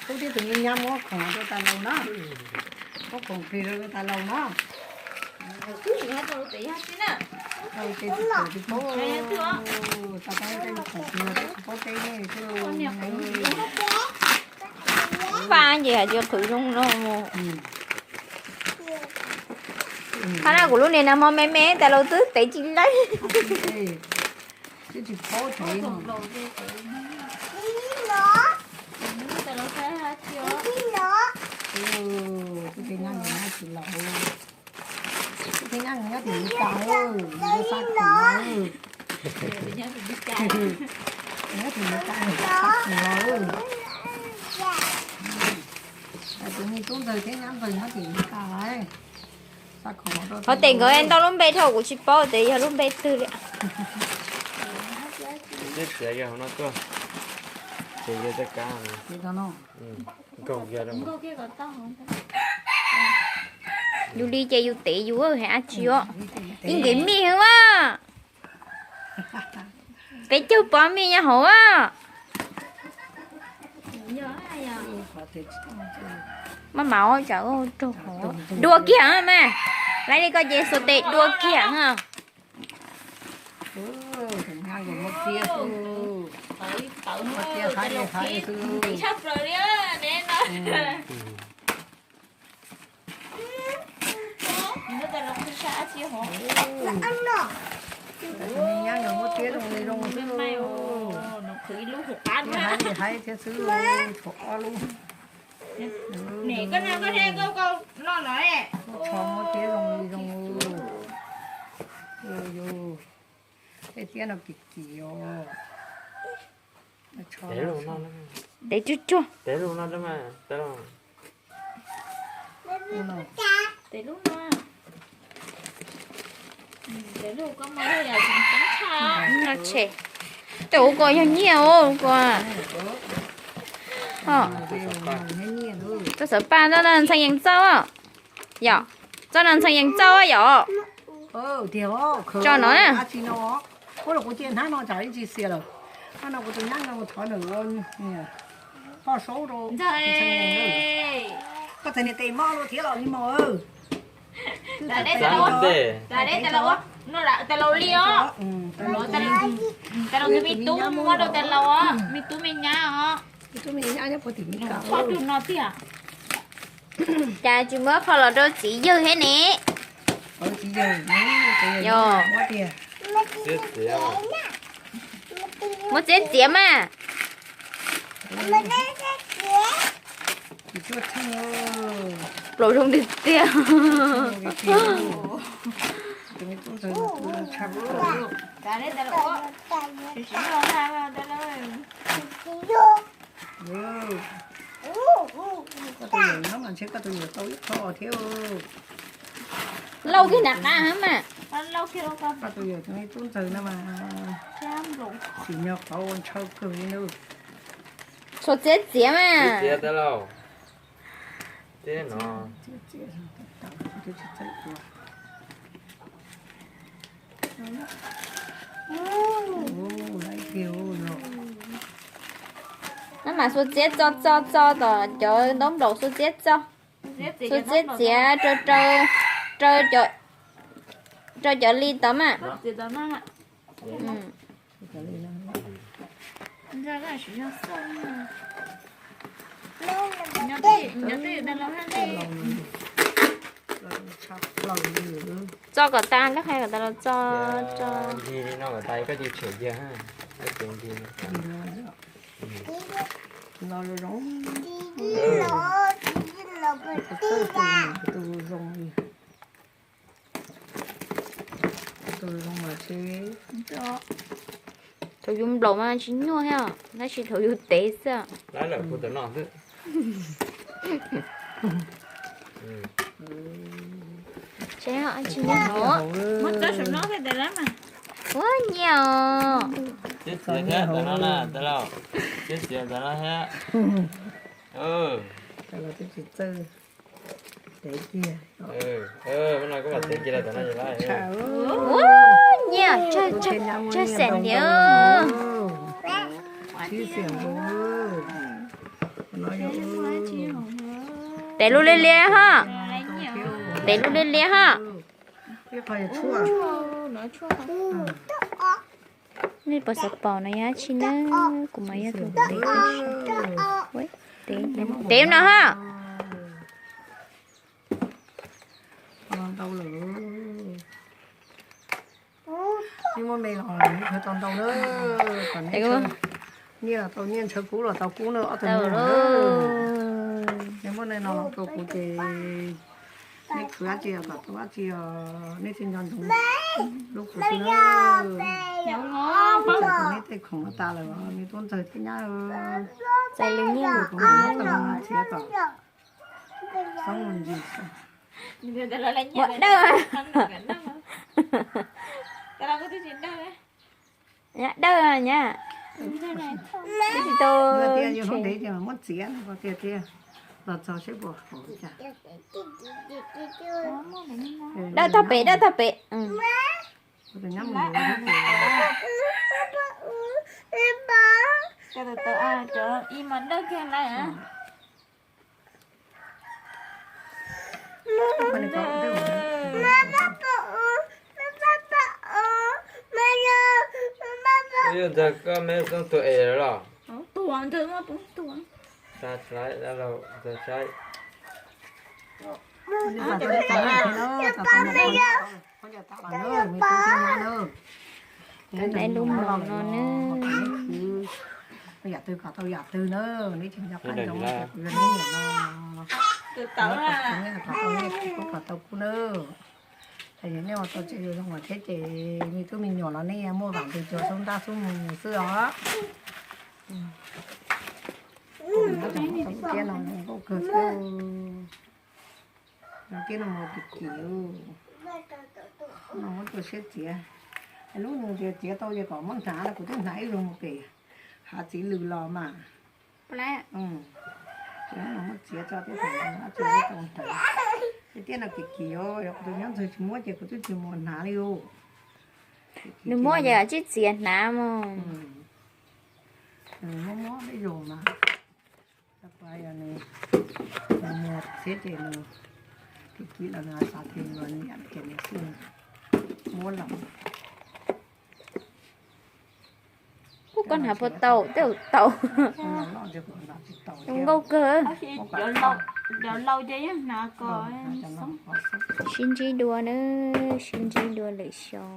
Tub tib tug nyab muab khoom rau tas laus na, muab khoom plig rau tas laus na. Tsis paub, tsis paub, tsis paub teb ne. Paj ces hais tias qhwv zoo no mus. Qhov no kuv lub niag nag hmo me me tas laus twb tev tsis laib. Twb tsis paub tev no. Twb tsis nyab nyob tsis laus. Twb tsis nyab nyob tim Meskas, nyob Xab Khuam. Nyob tim Meskas, Xab Khuam. Tus me tub ntxawg thiab nyab ntxawg nyob tim Meskas. Qhov tias nkawd ntau lub npe dhau kuv tsis paub tias yog lub npe twg li. Txiav yog hauv no tuaj, ces yog tej kab no. Nkaug kiag rau. Yus li ces yus tev yus hais dab tsi os. Ib nkev mij heev as. Peb caug pob mij nyob hauv as. Maj mam tsam raug hov. Dua kiag mas. Laiv li koj ces xuas tes dua kiag. Nyab yog muab tiab zoo li zoo xwb. Hais li hais thiab xwb, tshuav ob lub. Tsho muab tiab zoo li zoo. Yus, tej tiab no kim kim os. Tev tsuag tsuag. Tes lub no. Tes lub no. Tes lub koj muaj yam tseem ceeb tshaj. No tshem. Tej ub ko yog nyiaj os ko. Txoj xov paj txoj no ntxhee yees txauj. Yom, txoj no ntxhee yees txauj yom. Tso no na. Ua los kuv cia hnab no tsam ib tsis xiam lawm. Hnab no kuv tus nyab nqa mus thov nws ua poj saub rau. Koj txhais niag tes mob luaj thiab los li mos. Tes laus li os. Tes laus tus me tub muab rau tes laus os, me tub me nyab os. Tub me nyab nyob puag tim Meskas. Cas tsis muab qho los rau txiv yawg thiab ne? Yog. Muab txiav txiav mas. Plaus zoo tiag tiag. Koj tus yawm no mas ntshe koj tus yawm tau ib qho thiab. Lauj kiag nram qab mas. Koj tus yawm tus me tub ntxawg no mas tsim nyog qhov ua ntshaw kawg li nawb. Xuas txiav txiav mas. Maj mam xuas txiav txo txo txo tom cov ntaub nplaum xuas txiav txo. Xuas txiav txiav rau, rau, rau cov li tod mas. Txo kom tas, lab qhia kom tas los txo, tso. Ncig li no kom tas, koj cia tshem ncig, koj cia ncig. No zoo zoo. Tus zoo li. Tus zoo mas tsis. Thaum yus nplaum mas tsis nyuaj thiab, tab sis thaum yus tev xwb. Lab lawm puag tom no xwb. Tsis nyuaj hauv. Ua nyiaj os. Txiav txiav thiab ntawm no na, ntawm no. Txiav txiav ntawm no thiab. Tev kiag. Ua nyiaj tsawg xees ntiag. Tev lub liab liab ho. Tev lub liab liab ho. Nej puas xav pom no yog dab tsi na, kuv mas yog tus tev. Tev no ho. Ntau lawm. Nws muaj me los nws khaws tau ntau na. Kom neb, nyiaj los tau nyiaj, ntshaw kub los tau kub na ob tug me nyuam. Neb muaj nej no los rau kuv ces neb khwv dab tsi los kom tau dab tsi os, neb thiaj nco ntsoov hlub kuv xwb na. Kuv txais kuv neb tej khoom no tas lawm, neb tub ntxawg thiab nyab, kuv mam muab tau txiav kom xoob mus ntsis. Ua dawj. Nyab dawj nyab. Ib tsis tau. Tias yus hlub ntev ces muab txiav no tiag tiag, los txog seb puas haum cas. Dawj tog pem, dawj tog pem. Cov ib mas dawj kiag lawm. Ntxawg, koj me tub tuag es los? Tuag, Ntxawg muaj tub tuag. Ntxawg saib. Lub moos no na. Yam twg kom tau yam twg na, neb tsis nco qab ntsoov tias kuv yog neb niam no. Kom tau nyiaj kom tau kub na. Yog nej ua tau tsev zoo thiab ces me tub me nyuam los nej muaj vam npis cuag xub ntab xub mus xwb os. Tiab no zoo nkauj kawg thiab. Tiab no mus kim kim, no muab tua siab txiav. Lub nws tias txiav tau ces kom muab hnav no, kuv twb hnav ib zaug mus pem hav txiv lws los mas. Ces muab txiav tso thiab, tau hnav. Tiab no kim kim os, yog kuv tus nyob ntxawg tsis muab ces kuv twb tsis mus hnav li os. Nws muab ces tsib txiav hnav mus. Muab muab ib zaug mas. Yog nws mus thiab ces nws kim kim los nws xav tias nws niam ces nws xij muab los. Kuv koj hnav puas tau, tej zaum tau. Zoo nkauj kawg. Cov laus ces yeej hnav ko. Sib ntsib dua na, sib ntsib dua lwm xyoo.